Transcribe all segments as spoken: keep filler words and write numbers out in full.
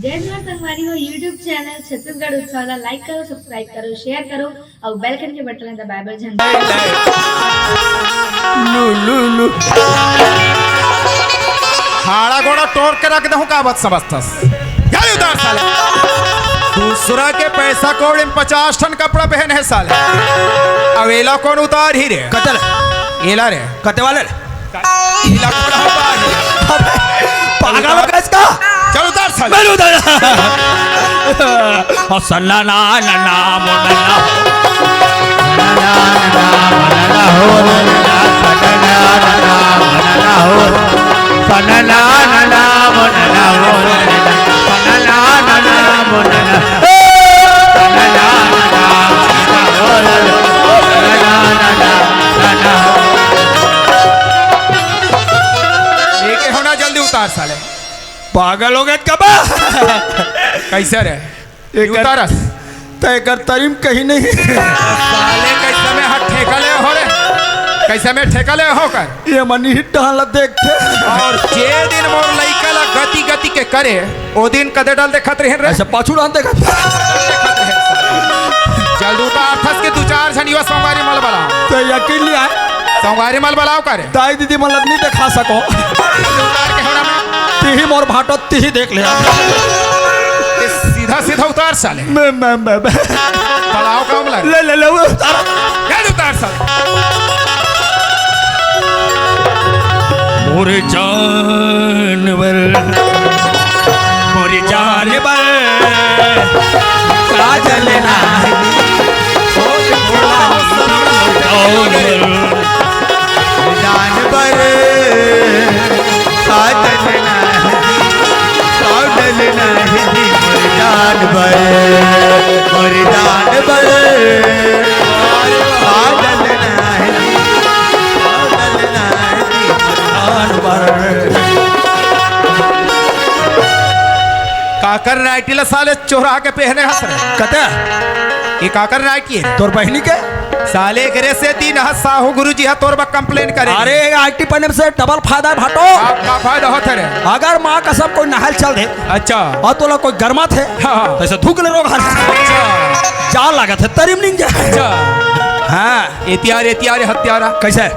जय जोहार संगवारी हो, YouTube चैनल छत्तीसगढ़ उत्सव ला like करो, subscribe करो, share करो अउ bell घंटी के बटन ला दबाए बर झन। लू, लू, लू। हाड़ा गोड़ा टोर के रख दहूं, का बात समझथस? जा ले उतार साले। दूसरा के पैसा कौड़ी में पचास ठन कपड़ा पहने हे साले। अब एला कौन उतारही रे? कते ले? एला रे। कते वाले ले? एला कौन उतारही? अबे, पागल हो गया इसका? चल उतार साले। मैं नहीं उतारा। और सन्ना ना ना ना मोना ना। एके होना, जल्दी उतार साले। पागल हो गए कबा? कैसे रे? एकर उतारस। त एकर तरीम कहीं नहीं। साले कैसे में हाथ ठेका ले हो रे? कैसे में ठेका ले हो कर? ये मनी ही टहला देखथे। और जे दिन मोर लइका ला गति गति के करे, ओ दिन कते डहर देखत रहेन रे? ऐसे पाछू डहर देखत। जल्दी उतारथस के दू चार झन युवा संगवारी मन ला बलाओ। त यकीन नहीं आए। संगवारी मन ला बलाओ करे। दाई दीदी मन ला नहीं देखा सको। उतार के होना में। तिही मोर भाटो तिही देख ले। ये सीधा सीधा उतार साले। मैं, मैं, मैं, मैं। बलाओ काम ला। ले, ले, ले, वो उतार। ले उतार साले। मोर जानवर, मोर जानवर, काजल नाही, जानवर, काजल नाही, काजल नाही, मोर जानवर, मोर जानवर, काजल नाही, काजल नाही, मोर जानवर। काकर नाइटी ला साले चोरा के पहने हस रे? कते? ये काकर नाइटी हे? तोर बहिनी के? साले एकरे से दिन ह साहू गुरुजी ह तोर बर complain करे। अरे, ये नाइटी पहने से double फायदा हे भाटो। का, का फायदा होत हे रे? अगर माँ कसम कोई नहाय ल चल दे, अच्छा। अउ तोला कोई गरमाथे, हाँ, हाँ। त ऐसे धुक ले रोग हर। अच्छा। जान लागत हे, तरीम निंग जाए। अच्छा। हाँ। एतियार, एतियार, हत्यारा। कैसे?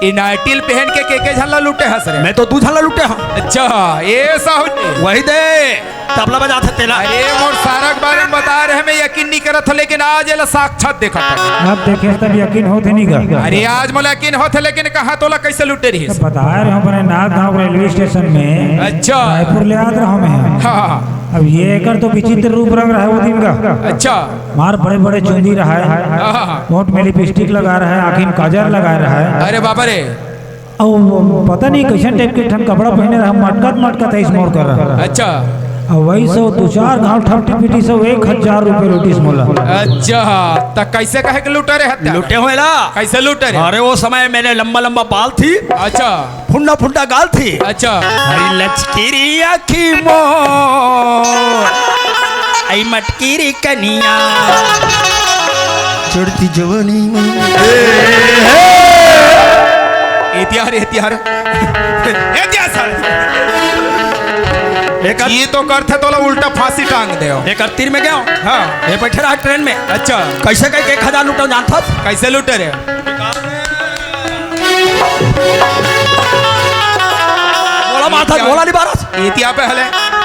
ये नाइटी ल पहन के के, के झन ला लूटे हस रे? मैं तो दू झन ला लूटे हंव। अच्छा, ये साहू जी। वही दे। तबला बजात हे तेला। अरे मोर सारा के बारे में बता रहे, मैं यकीन नहीं करत हंव, लेकिन आज एला साक्षात देखत हंव। अब देखे तब यकीन होत हे नहीं का? अरे आज मोला यकीन होत हे, लेकिन कहाँ तोला कैसे लूटे रहिस? तो बता रहे हंव, अपने नाथ गांव railway station में अच्छा। रायपुर ले आत रहा मैं। हाँ, हाँ। अब ये एकर तो विचित्र रूप रंग रहा हे वो दिन का। अच्छा। मार बड़े बड़े चुंदी रहा हे, हाँ, हाँ, हाँ। होंठ में lipstick लगा रहा हे, आँखी में काजर लगा रहा हे। अरे बाबा रे। अउ पता नहीं कैसन type के ठन कपड़ा पहने रहा, मटकत मटकत ऐस मोर कर रहा। अच्छा। अउ वही से दू चार घाव ठपटी पीटी से एक हजार रुपये लूटिस मोला। अच्छा, त कैसे कहे के लूटा रे हत्या? लूटे हों ला। कैसे लूटे रे? अरे वो समय मेरे लंबा लंबा बाल थी। अच्छा। फुंडा फुंडा गाल थी। अच्छा। अरे लचकी री आँखी मोर, आई मटकी री कनिया। चढ़ती जवानी में। एतियार, एतियार। एतियार साले। एक ये तो करथे तोला उल्टा फांसी टांग देव। एक तीर में गया। हाँ। ये बैठे रहा train में। अच्छा। कैसे कह के एक हजार लूटो जानथस? कैसे लूटे रे? बोला माथा, बोला नहीं बारस। एतिया पहले।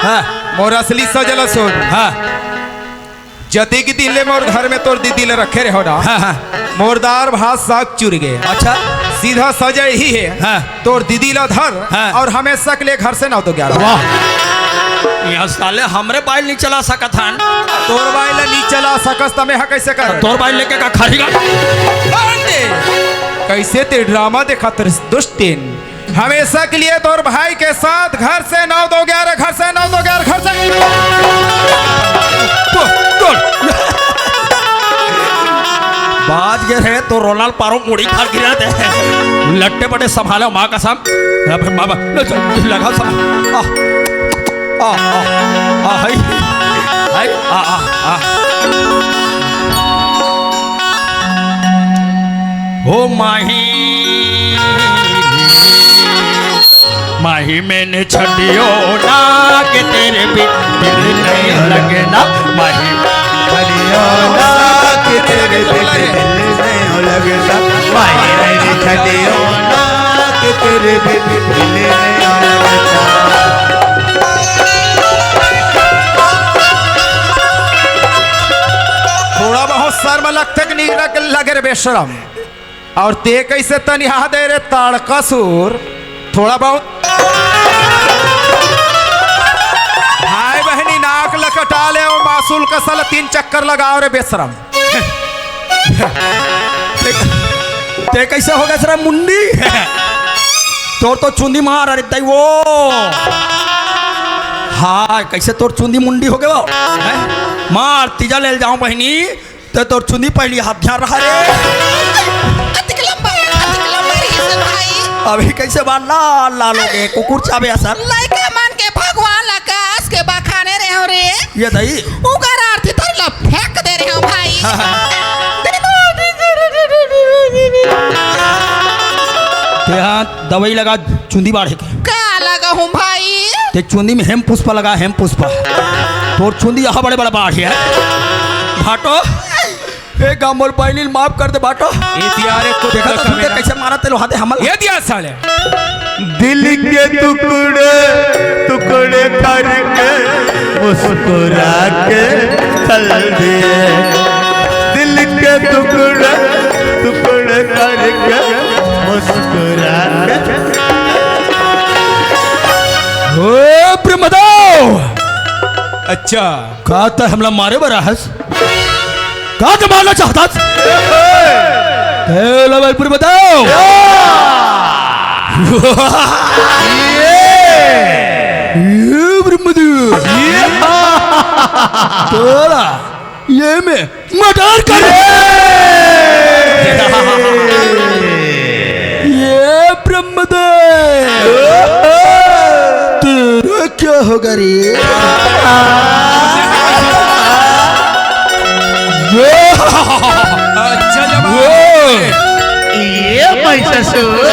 हाँ। मोर असली सजा ला सुन। हाँ। जतिक दिन ले मोर घर में तोर दीदी ले रखे रहे हो ना। हाँ, हाँ। मोर दार भात साग चुर गए। अच्छा। सीधा सजा यही हे। हाँ। तोर दीदी ला धर हाँ। अउ हमेशा के लिए घर से नौ दो ग्यारह। वाह। यहाँ साले हमरे बाइल नहीं चला सकत हन। तोर बाइल नहीं चला सकस त मैं हा कैसे कर? तोर बाइल लेके का खरीगा? कैसे ते ड्रामा देखत हस दुष्टिन? हमेशा के लिए तोर भाई के साथ घर से नौ दो ग्यारह, घर से नौ दो ग्यारह, घर से। तोड़, तोड़। बाज गे रहे तो रोलाल पारो मुड़ी फाड़ गिरा दे। लट्टे बड़े संभाले माँ कसम। अबे बाबा, ले चल, लगा सब। आ, आ, आ, आ, हाय। हाय, आ, आ, आ। हो माही, माही। मैंने छटियो ना के तेरे बिन दिल नहीं लगना। माही छटियो ना के तेरे बिन दिल नहीं लगना। माही मैंने छटियो ना के तेरे बिन दिल नहीं लगना। थोड़ा बहुत शर्म लगथे कि नहीं लग, लगे रे बेशरम? अउ ते कइसे तनिहा दे रे ताड़कासुर? थोड़ा बहुत भाई बहिनी नाक ल कटा ले अउ मासूल कस ल तीन चक्कर लगाव रे बेशरम। ते, ते कइसे हो गे रे मुंडी? तोर तो चुंदी मार, अरे दई वो। हाँ, कइसे तोर चुंदी मुंडी हो गे वो? हैं? मार, तीजा ले जाव बहिनी। ते तोर चुंदी पहिली हाथ ध्यान रहा रे। अतिक लंबा, अतिक लंबा रहिस हे भाई। अभी कइसे बा लाल लाल हो गे, कुकुर चाबे असन। लइका मन के भगवान ला कस के बखाने रहेंव रे। ये दई। उकर आरती तर ला फेंक दे रहेंव भाई। ते हा दवाई लगा चुंदी बाढ़े के। का लगाहूं भाई? ते चुंदी में हेम पुष्पा लगा, हेम पुष्पा। तोर चुंदी यहाँ बड़े बड़े बाढ़े हे। भाटो, ए गा मोर बहिनी ल माफ कर दे भाटो। ए दिया रे कुत्ता देखा तो तू कमीना। कइसे मारा ते लोहा दे हमला। ए दिया साले। दिल के टुकड़े टुकड़े करके मुस्कुरा के चल दिए। दिल के टुकड़े टुकड़े करके मुस्कुरा के। ओ ब्रह्मदेव। अच्छा। का ते हमला मारे बर आहस? का जमाना चाहता? ए, ला भाई, पूरी बताओ। ये ब्रह्मदेव। तोला, ये में मर्डर कर। ये ब्रह्मदेव। तेरा क्या होगा रे? अच्छा जवाब। ये महिषासुर,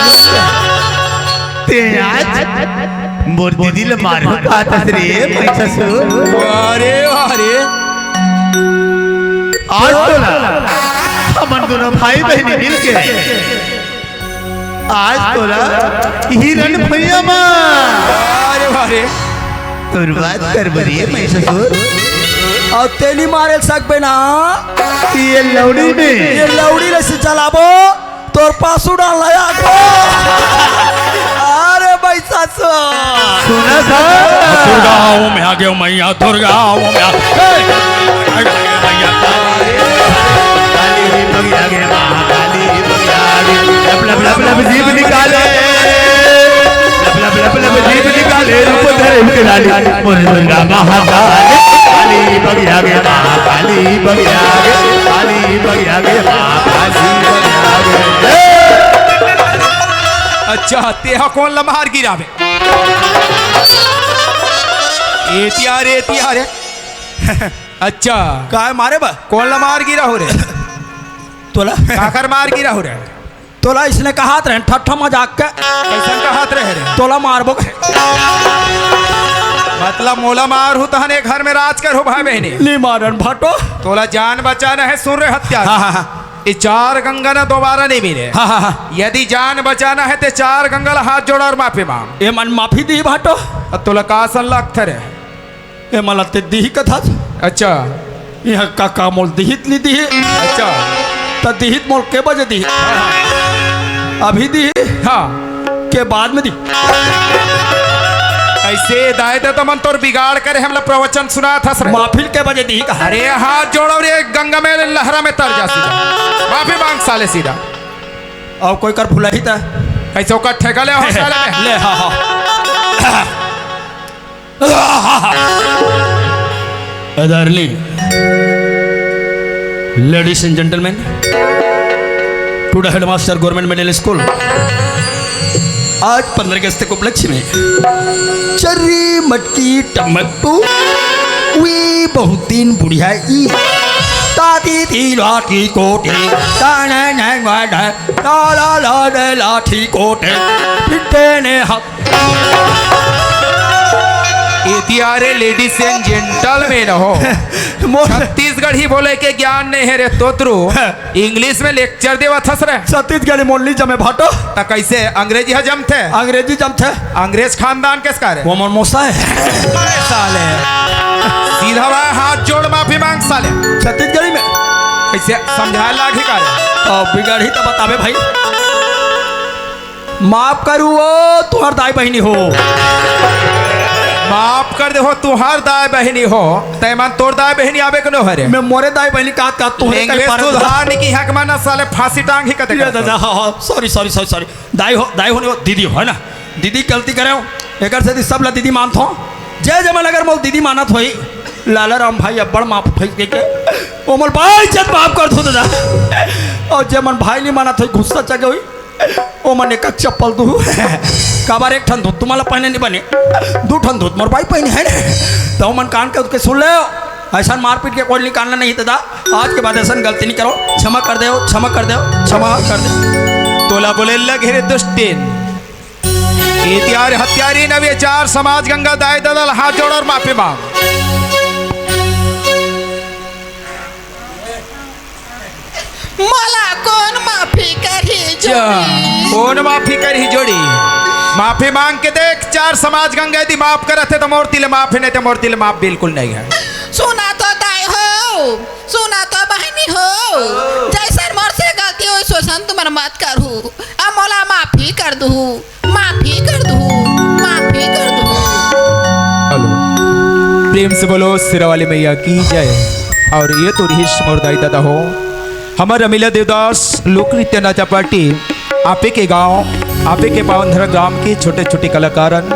ते आज मोर दीदी ल मारहूं काहत हस रे महिषासुर। अरे, अरे। आज तोला हमन दोनों भाई बहिनी मिलके आज तोला हिरण भुइयां म। अरे वाह रे। तोर बात कर बरिए महिषासुर। अउ तेली मारे सकबे ना। ये लौड़ी में। ये लौड़ी ले से चलाबो। तोर पासू डाल आगो। अरे महिषासुर। सुना था। दुर्गा ओम आ गयो मैया, दुर्गा ओम आ। ए! काली बगिया गे माँ, काली बगिया गे। लब, लब, लब, लब, जीभ निकाले। लब, लब, लब, लब, जीभ निकाले। रूप धरे उनके लाली। मोर दुर्गा महाकाली। काली बगिया गे माँ, काली बगिया गे। काली बगिया गे माँ, काली बगिया गे। अच्छा, तेहा कोन ल मार गिराबे? ए तिया रे, ए तिया रे। अच्छा। काय मारे बा? कोन ल मार गिराहू रे? तोला। काकर मार गिराहू रे? तोला इसने कहत रहे, ठट्ठा मजाक के। कइसन कहत रहे रे? तोला मारबो कहे। मतलब मोला मारहू तहन ए घर में राज करहू भाई बहिनी। नी मारन भाटो। तोला जान बचाना हे, सुन रे हत्यारा। हाँ, हाँ, हाँ। ये चार गंगा ना दोबारा नहीं मिले। हाँ, हाँ, हाँ। यदि जान बचाना हे ते चार गंगा ला हाथ जोड़ा अउ माफी मांग। ए मन माफी दी भाटो। अब तोला का असन लगथे रे? ए मन ला ते दिही कथस। अच्छा। इहाँ का, का मोल दिहित नी दिही? अच्छा। त दिहित मोल के बजे दिही? अभी दिही? हाँ। के बाद में दिही? अइसे दाई ददा मन तोर बिगाड़ करे हमला प्रवचन सुनात हस रे। महफिल के बजे दिही का? अरे हाथ जोड़ो रे, गंगा में लहरा में तर जा सीधा। माफी मांग साले सीधा। अउ कोई कर भुलाही त? कइसे ओकर ठेका ले हो साले में? ले, हाँ, हाँ। आदरणीय ladies and gentlemen, टुडा हेडमास्टर गवर्नमेंट मिडिल स्कूल, आज पंद्रह अगस्त के उपलक्ष्य में चर्री मटकी टमकटू वी बहुत दिन बुढ़िया ई ताती थी लाठी कोटे ताना ना ताला ला दे लाठी कोटे। तेने हक। इतियारे ladies and gentlemen हो। मोर छत्तीसगढ़ी बोले के ज्ञान नहीं है रे तोतरू। English में lecture देवत हस रे। छत्तीसगढ़ी मोर नी जमे भाटो। त कैसे अंग्रेजी ह जमथे? अंग्रेजी जमथे। अंग्रेज खानदान किस का रे? वो मोर मोसा है। अरे साले। सीधा बा, हाथ जोड़ माफी मांग साले। छत्तीसगढ़ी में। कैसे समझाए लागी का रे? अब बिगड़ही त बताबे भाई। माफ करू ओ, तुहर दाई बहिनी हो। माफ कर दे हो, तुहर दाई बहिनी हो। तै मन तोर दाई बहिनी आबे के नो हरे। मैं मोरे दाई बहिनी का, का तुहरे कहीं English पार सुधार नहीं की हक माना साले फांसी टांग ही कते ये करता। दादा, हाँ, हाँ, sorry, sorry, sorry, sorry। दाई हो, दाई हो नहीं हो, दीदी हो, है ना? दीदी गलती करे हो, एकर से सब ला दीदी मानत हो। जय जमन अगर मोल दीदी मानत होई, लाला राम भाई अब्बड़ माफ उठाई के, के। ओ मोल भाई जब माफ कर दो दादा। और जे मन भाई नहीं मानत होई, गुस्सा चढ़ गई। ओ मन एक चप्पल दूहू। काबर एक ठन धूत तुम्हारा पहने नहीं बने, दू ठन धूत मोर भाई पहने है ना। तो ओ मन कान के, के सुन ले, ऐसा मारपीट के कोई निकालना नहीं दादा। आज के बाद ऐसा गलती नहीं करो, क्षमा कर दे, क्षमा कर दे, क्षमा कर दे। तोला बोले लगे रे दुष्टिन, इतियार हत्यारी नवे चार समाज गंगा दाई ददल हाथ जोड़ और माफी मांग। मोला कोन माफी करही जा, जोड़ी? कोन माफी करही जोड़ी? माफी मांग के देख, चार समाज गंगा यदि माफ करत हे तो मोर तिल माफ हे, नहीं तो मोर तिल माफ बिल्कुल नहीं है। सुना तो दाई हो, सुना तो बहिनी हो, जैसन मोर से गलती होइस वैसन तुमन मत करहू, अब मोला माफी कर दूहू। माफी कर दू, माफी कर दू। हेलो, प्रेम से बोलो शेरा वाली मैया की जय। और ये तो रिहिस मोर दाई ददा हो, हमर रमीला देवदास लोक नृत्य नाचा पार्टी, आपे के गांव, आपे के पावन धरा ग्राम के छोटे छोटे कलाकारन।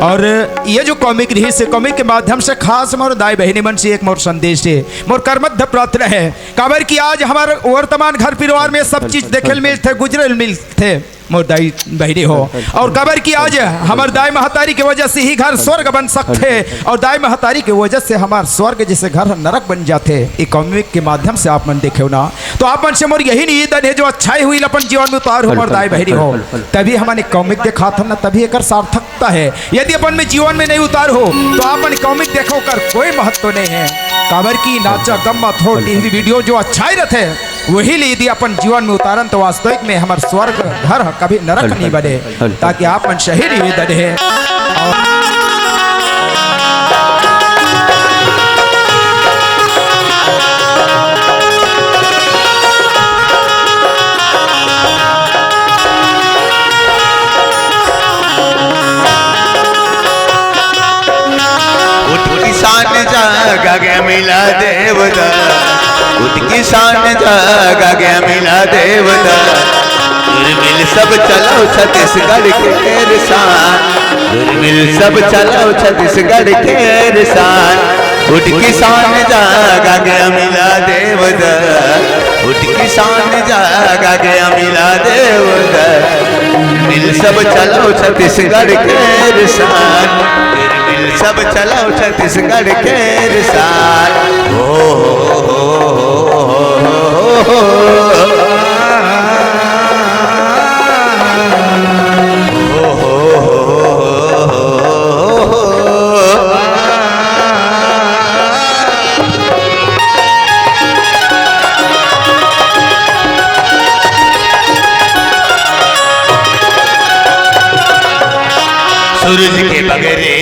और ये जो कॉमिक रिहिस हे, कॉमिक के माध्यम से खास मोर दाई बहिनी मन से एक मोर संदेश हे, मोर करमध्य प्रार्थना हे, काबर कि आज हमर वर्तमान घर परिवार में सब चीज देखे ल मिलथे, गुजरे ल मिलथे। मोर दाई बहिनी हो। और काबर कि आज हमर दाई महतारी के वजह से ही घर स्वर्ग बन सकथे, और दाई महतारी के वजह से हमर स्वर्ग जैसे घर नरक बन जाथे। ई कॉमिक के माध्यम से आप मन देखेव ना, तो आप मन से मोर यही निवेदन हे, जो अच्छाई होही ल अपन जीवन में उतारहू मोर दाई बहिनी हो, तभी हमन एक कॉमिक देखाथन ना, तभी एकर सार्थकता हे। यदि अपन में जीवन में नहीं उतारहू, तो आप मन कॉमिक देखो कर कोई महत्व नहीं हे। काबर कि नाचा गम्मत हो टीवी वीडियो जो अच्छाई रथे, वही ले यदि अपन जीवन में उतारन, तो वास्तविक में हमर स्वर्ग घर ह कभी नरक नहीं बने। ताकि आप मन शहीद ही दे दे। और उठ किसान जागा गे मिला देवदा, उठ किसान जागा गे मिला देवदा। दुर्मिल सब चलाओ छत्तीसगढ़ के निशान, दुर्मिल सब चलाओ छत्तीसगढ़ के निशान। उठ किसान जागा गे मिला देवदा, उठ किसान जागा गे मिला देवदा। दुर्मिल सब चलाओ छत्तीसगढ़ के निशान, दुर्मिल सब चलाओ छत्तीसगढ़ के निशान। ओ, ओ, सूरज के बगरे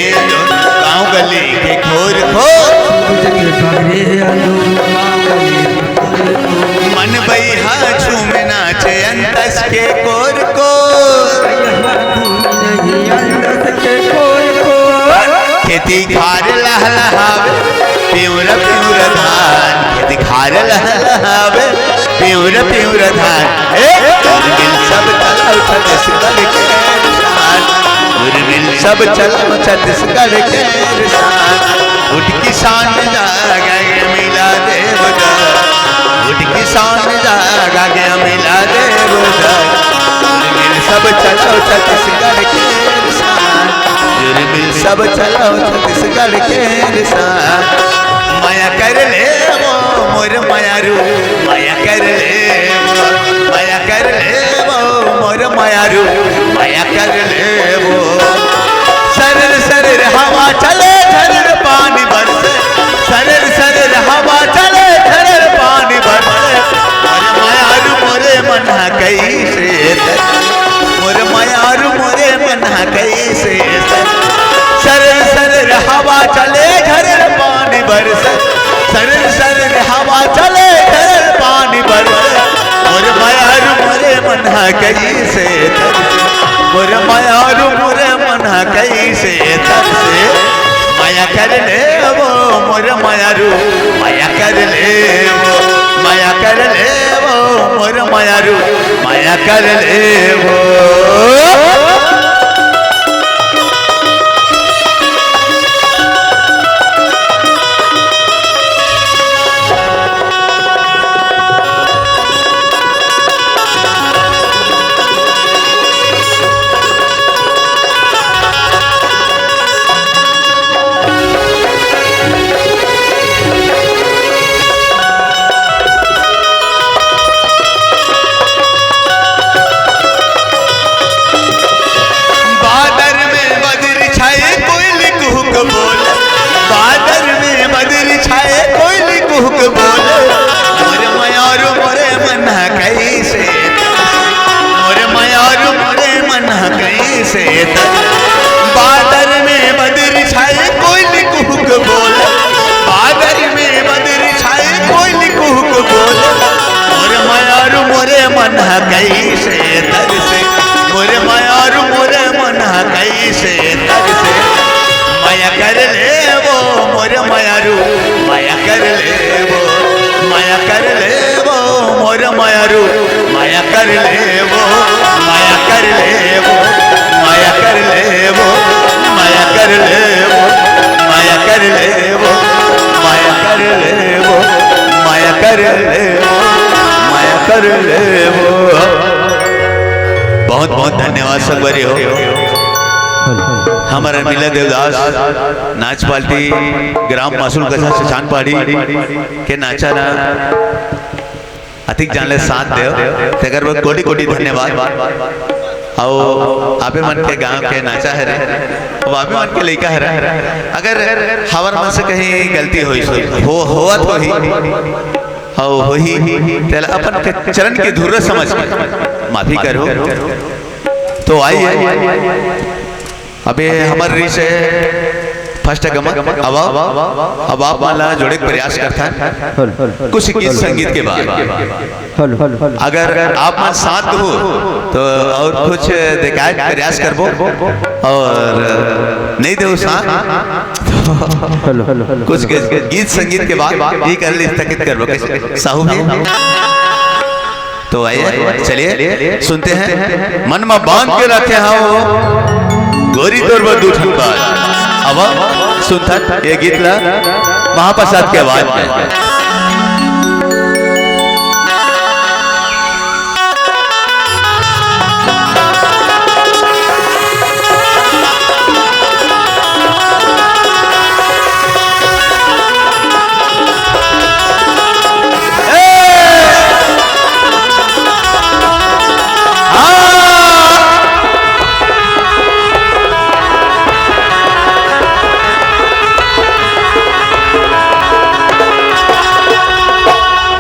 गांव गली के खोर खोर। सूरज के बगरे आयो गांव गली के खोर खोर। मन बइहा झूम नाचे अंतस के कोर कोर। अंतस के कोर कोर। खेती खार लहलहावे, पिउर पिउर धान। खेती खार लहलहावे, पिउर पिउर धान। ए, दुर्मिल सब चलाओ छत्तीसगढ़ के निशान, दुर्मिल सब चलाओ छत्तीसगढ़ के निशान। उठ किसान जागा गे मिला देवदा, उठ किसान जागा गे मिला देवदा। दुर्मिल सब चलाओ छत्तीसगढ़ के निशान, दुर्मिल सब चलाओ छत्तीसगढ़ के निशान। मया कर ले वो मोर मयारू, मया कर ले वो, मया कर ले वो मोर मयारू, मया कर ले कइसे तरसे, मोर मयारू मोर मन ह कइसे तरसे। मया कर लेवो मोर मयारू, मया कर लेवो, मया कर लेवो मोर मयारू, मया कर लेवो। बादर में बदरी छाए कोइली कुहुक बोल, बादर में बदरी छाए कोइली कुहुक बोल। मोर मयारू मोर मन ह कइसे, मोर मयारू मोर मन ह कइसे तरसे। बादर में बदरी छाए कोइली कुहुक बोल, बादर में बदरी छाए कोइली कुहुक बोल। मोर मयारू मोर मन ह कइसे तरसे, मोर मयारू मोर मन ह कइसे तरसे। मया कर लेवो मोर मयारू, मया कर लेवो, मया कर लेवो मोर मयारू, मया कर लेवो, मया कर लेवो, मया कर लेवो, मया कर लेवो, मया कर लेवो, मया कर लेवो, मया कर लेवो, मया कर लेवो। बहुत बहुत धन्यवाद संगवारी हो। हमर मिला देवदास नाच पार्टी ग्राम मासुल कछा शशांक पहाड़ी के नाचा ना अतिक जान ले साथ देव, तेकर बर कोटि कोटि धन्यवाद। अउ आपे मन के गांव के नाचा हरे, अउ आपे मन के लइका हरे, अगर हमर मन से कहीं गलती होइस हो, होवत होही, अउ होही, तेला अपन के चरण के धुर्रा समझ के माफी करहू। तो आइए, अबे हमर रिस हे first गमन। अब, अब आप मन ला जोड़े के प्रयास करथन कुछ गीत संगीत के बाद। अगर आप मन साथ हो तो अउ कुछ देखाए के प्रयास करबो, अउ नहीं देहू साथ तो कुछ गीत संगीत के बाद ये कर ले, स्थगित करबो। कैसे साहू भी? तो आइए, चलिए सुनते हैं। मन मा बांध के रखे हंव गोरी तोर बर दू ठन बात। अब सुनथन ये गीत ला महाप्रसाद के आवाज में।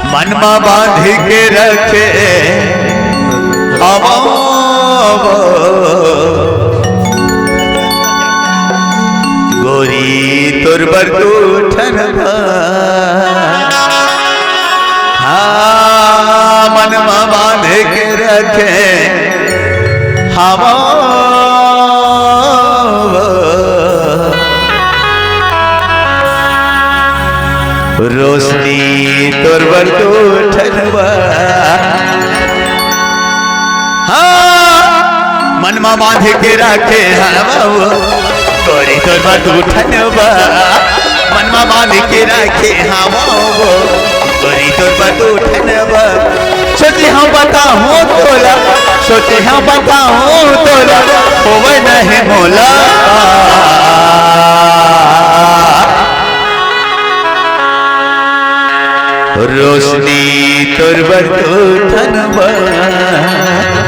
मन मा बांध के रखे हंव गोरी तोर बर दू ठन बात। हाँ, मन मा बांध के रखे हंव रोशनी तोर बर दू ठन बात। हाँ, मन मा बांध के रखे हंव गोरी तोर बर दू ठन बात। मन मा बांध के रखे हंव गोरी तोर बर दू ठन बात। सोचे हंव बताहूं तोला, सोचे हंव बताहूं तोला, होवय नहीं मोला। रोशनी तोर बर दू ठन बात।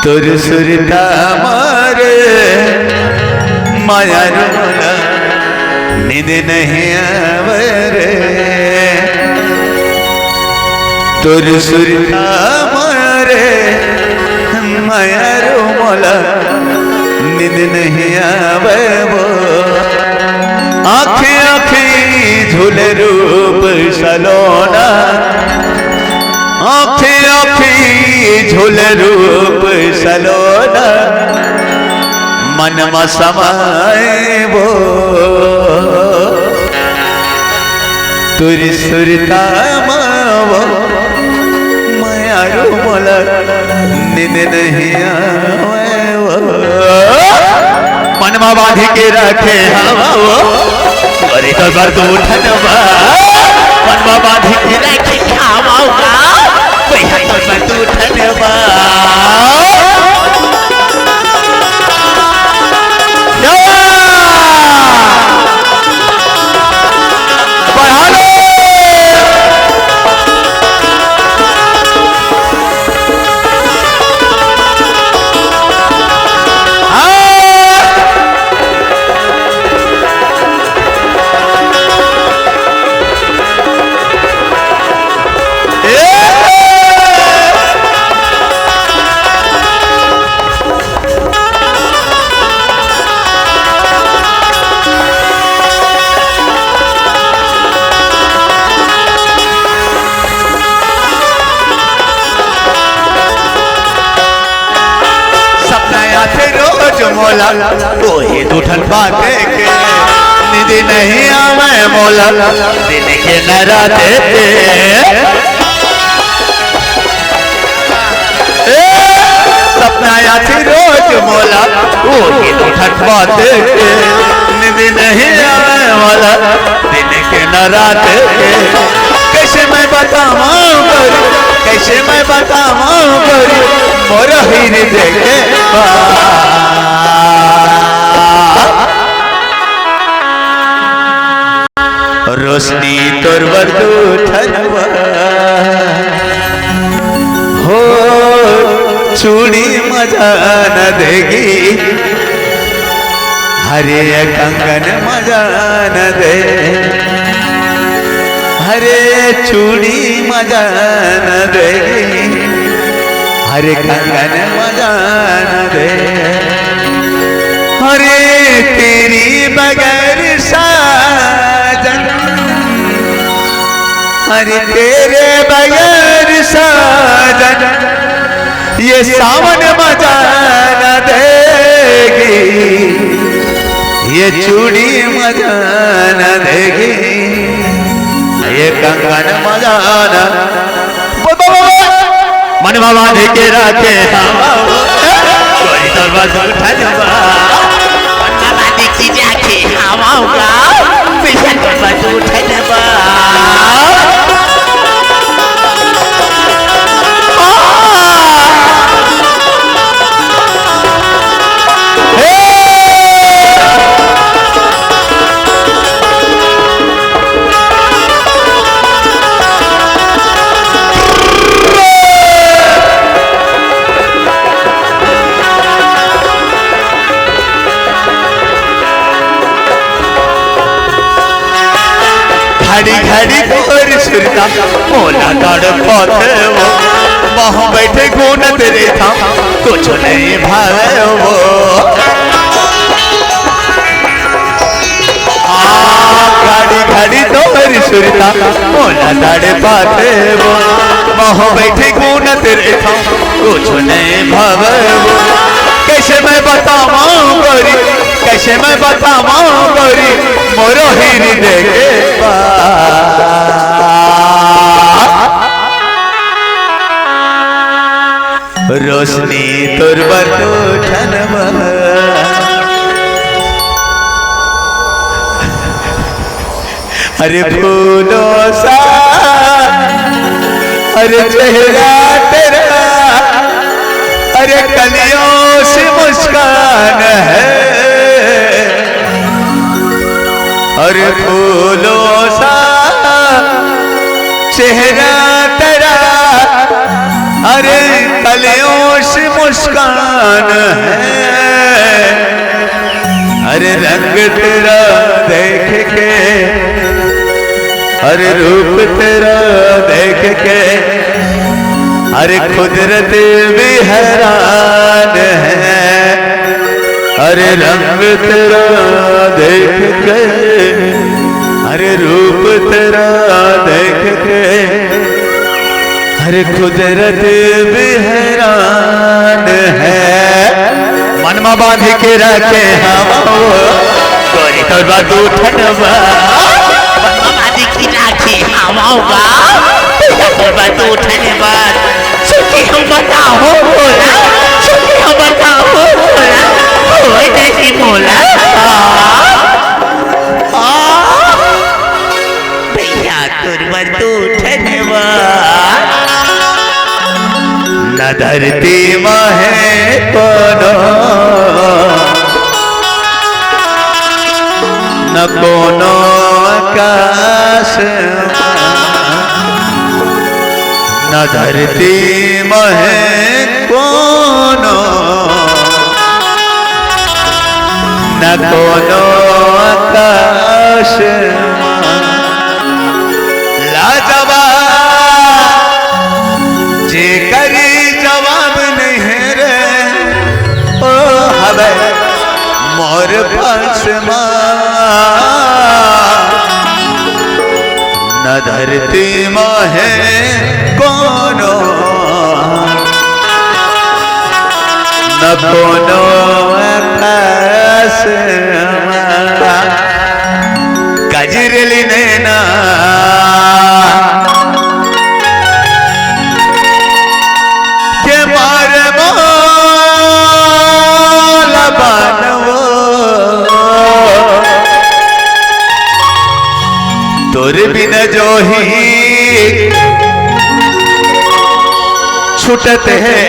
तोर सुरता मारे मयारू मोला नींद नहीं आवे रे। तोर सुरता मारे मयारू मोला नींद नहीं आवे वो। आंखें आंखें झूले रूप सलोना, आ तलो ना मन म समाए वो, तुरी सुरता म वो, मयारू मोला नींद नहीं आवे वो। मन म बांधी के रखे हवा वो, अरे तो बर तू ठनवा। मन म बांधी के रखे हवा वो, कोई हाथ तो बर तू ठनवा। बढ़ा लो। हाँ। ए। सपना आथे रोज मोला, ओही दू ठन बात के, नींद नहीं आवे मोला, दिन के न रात के। ए, सपना आथे रोज मोला, ओही दू ठन बात के, नींद नहीं आवे मोला, दिन के न रात के। कैसे मैं बतावं गोरी, कैसे मैं बतावं गोरी, मोर हृदय के बात। रोशनी तोर बर दू ठन बा, हो चूड़ी मजा न देगी, हरे कंगन मजा न दे, हरे चूड़ी मजा न देगी, हरे कंगन मजा न दे। अरे तेरी बगैर साजन, अरे तेरे बगैर साजन, ये सावन मजा न देगी, ये चूड़ी मजा न देगी, ये कंगन मजा न। बोल, बोल, बोल, बोल। मन बाबा देखे राखे हवा वो, कोई तो बस उठन बा। मन बाबा देखी जाके हवा होगा, पीछे तो बस उठन बा। घड़ी घड़ी तोर सुरता मोला तड़पाथे वो, महूं बइठे गुनत रहिथंव, कुछु नइ भावे वो। आ, घड़ी घड़ी तोर सुरता मोला तड़पाथे वो, महूं बइठे गुनत रहिथंव, कुछु नइ भावे वो। कइसे मैं बतावंव गोरी, कइसे मैं बतावंव गोरी, मोरो हृदय के बात। रोशनी तोर बर दू ठन बा। अरे फूलों सा, अरे चेहरा तेरा, अरे कलियों सी मुस्कान है। अरे फूलों सा चेहरा तेरा, अरे कलियों सी मुस्कान है। अरे रंग तेरा देख के, अरे रूप तेरा देख के, अरे कुदरत भी हैरान है। अरे रंग तेरा देख के, अरे रूप तेरा देख के, अरे कुदरत भी हैरान है। बांध के रखे हवं, गोरी तोर बर दू ठन बर। बांध के रखे हवं गा, गोरी तोर बर दू ठन बर। सुखी हम बताओ भोला, सुखी हम बताओ भोला, होए नहीं मोला। आ, आ, भैया तोर बर दू ठन बर। न धरती म हे कोनो, न कोनो आकाश म, न धरती म हे कोनो, न कोनो आकाश म। लाजवाब, जेकरी जवाब नहीं हे रे, ओ हवे मोर पास मा। न धरती म हे कोनो, न कोनो आकाश म। कजरेली नैना के मारे मोला बान वो, तोर बिना जोही छूटत हे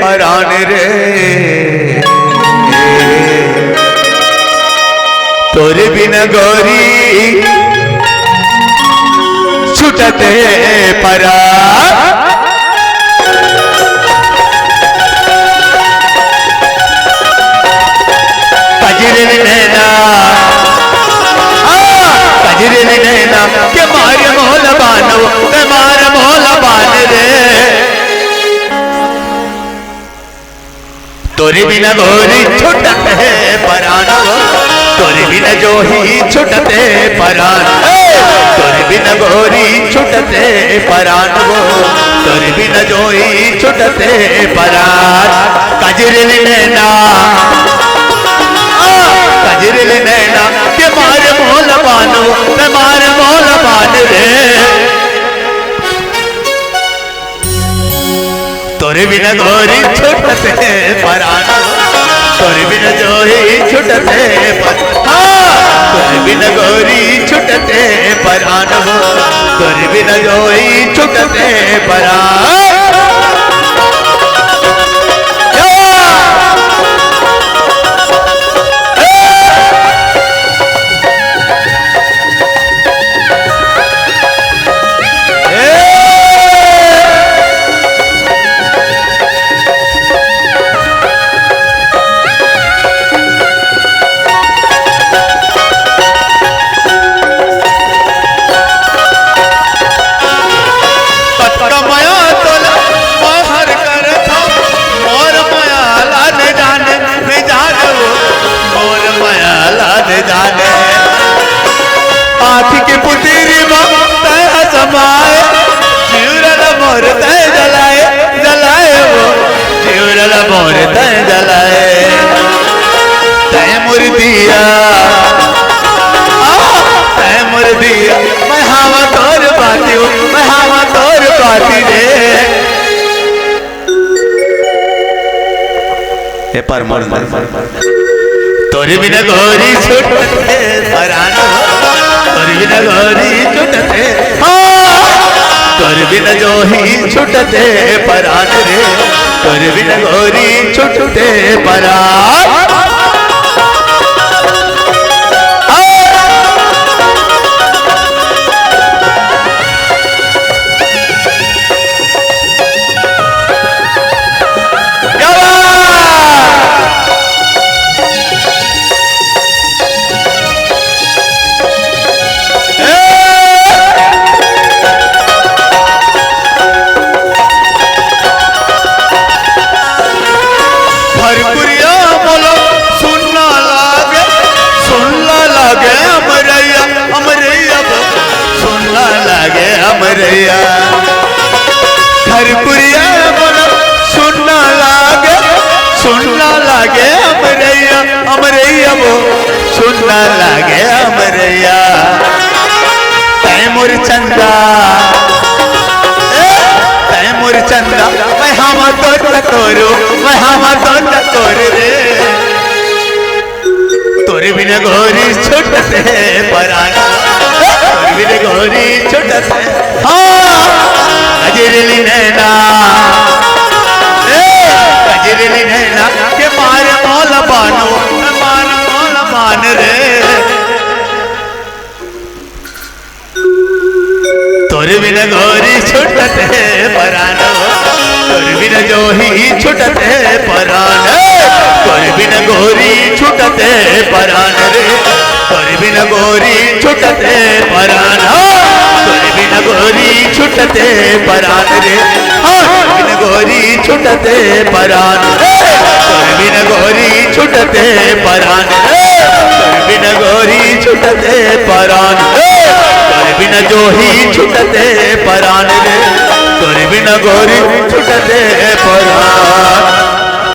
परान रे। तोर बिना गोरी छूटत हे परान। कजरेली नैना, आ, कजरेली नैना के मारे मोला बान वो, ते मारे मोला बान रे। तोर बिना गोरी छूटत हे परान वो, तोर बिना जोही छूटत हे परान। ए, तोर बिना गोरी छूटत हे परान वो, तोर बिना जोही छूटत हे परान। कजरेली नैना, आ, कजरेली नैना के मारे मोला बान वो, ते मारे मोला बान रे। तोर बिना गोरी छूटत हे परान, तोर बिना जोही छूटत हे पर-, हाँ, तोर बिना गोरी छूटत हे परान वो, तोर बिना जोही छूटत हे परान। या! कतका मया तोला महर करथव, मोर मया ला ने जाने, ने जाने वो, मोर मया ला ने जाने। आँखी के पुतरी म तैं ह समाए, जिउरा ला मोर तैं जलाए, जलाए वो, जिउरा ला मोर तैं जलाए। तैं मोर दिया, आ, तैं मोर दिया, मैं हवा तोर बाती वो, मैं हवा तोर बाती रे। ए पर मोर मन। तोर बिना गोरी छूटत हे परान वो, तोर बिना गोरी छूटत हे, हाँ। तोर बिना जोही छूटत हे परान रे, तोर बिना गोरी छूटत हे परान। भरपुरिया मोला सुन्ना लागे, सुन्ना लागे अमरैया, अमरैया बो, सुन्ना लागे अमरैया। भरपुरिया मोला सुन्ना लागे, सुन्ना लागे अमरैया, अमरैया वो सुन्ना लागे अमरैया। तैं मोर चंदा, ए, तैं मोर चंदा, मैं हामा तोर टकोरू, मैं हामा तोर टकोरू रे। तोर बिन गोरी छूटत हे परान, तोर बिन गोरी छूटत हे। हाँ, कजरेली नैना, ए, कजरेली नैना के मार मोला बानो, मार मोला बान रे। तोर बिन गोरी छूटत हे परान, तोर बिन जोही छूटत हे परान, तोर बिन गोरी छूटत हे परान रे, तोर बिन गोरी छूटत हे परान, तोर बिन गोरी छूटत हे परान रे, हाँ, तोर बिन गोरी छूटत हे परान, तोर बिन गोरी छूटत हे परान, तोर बिन गोरी छूटत हे परान, तोर बिन जोही छूटत हे परान रे, तोर बिन गोरी छूटत हे परान।